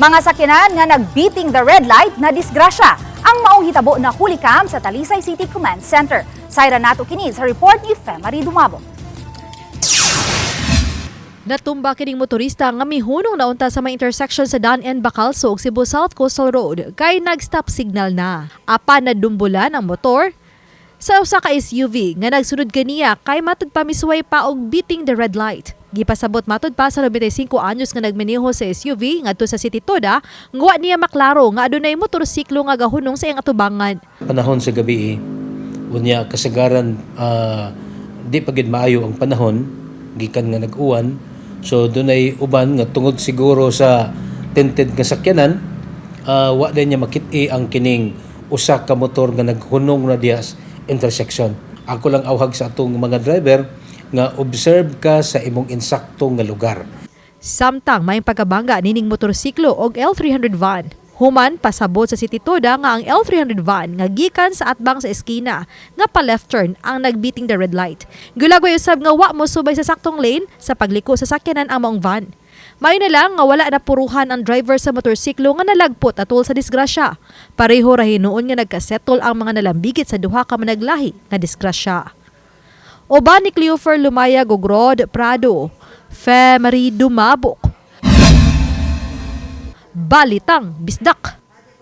Mga sakyanan nga nag-beating the red light na disgrasya. Ang maong hitabo na hulikam sa Talisay City Command Center. Sayra nato kini sa report ni Femary Dumabo. Natumba kining motorista nga mihunong na unta sa may intersection sa Dan N. Bacalso ug Cebu South Coastal Road kay nag-stop signal na. Apan nadumbulan ang motor sa usa ka SUV nga nagsunod kaniya kay matud pa misuway pa og beating the red light. Gipasabot matud pa sa 95 anyos nga nagmaneho sa SUV ngadto sa City Toda nga wa niya maklaro nga adunay motorsiklo nga gahunong sa iyang atubangan. Panahon sa gabi, unya kasagaran di pa gid maayo ang panahon gikan nga nag-uwan, so dunay uban nga tungod siguro sa tinted nga sakyanan, wa din niya makit-i ang kining usa ka motor nga naghunong na diha sa intersection. Ako lang awhag sa atong mga driver nga observe ka sa imong insakto nga lugar. Samtang may pagkabangga nining motorsiklo og L300 van. Human pasabot sa City Toda nga ang L300 van nga gikan sa atbang sa eskina nga pa left turn ang nagbeating the red light. Gulagway usab nga wa mo subay sa saktong lane sa pagliko sa sakyanan ang maong van. Mayo na lang nga wala na puruhan ang driver sa motorsiklo nga nalagpot atol sa disgrasya. Pareho ra hinuon nga nagkasettle ang mga nalambigit sa duha ka managlahi nga disgrasya. Uban ni Cleofer Lumayag ug Rod Prado. Fe Marie Dumabok. Balitang Bisdak.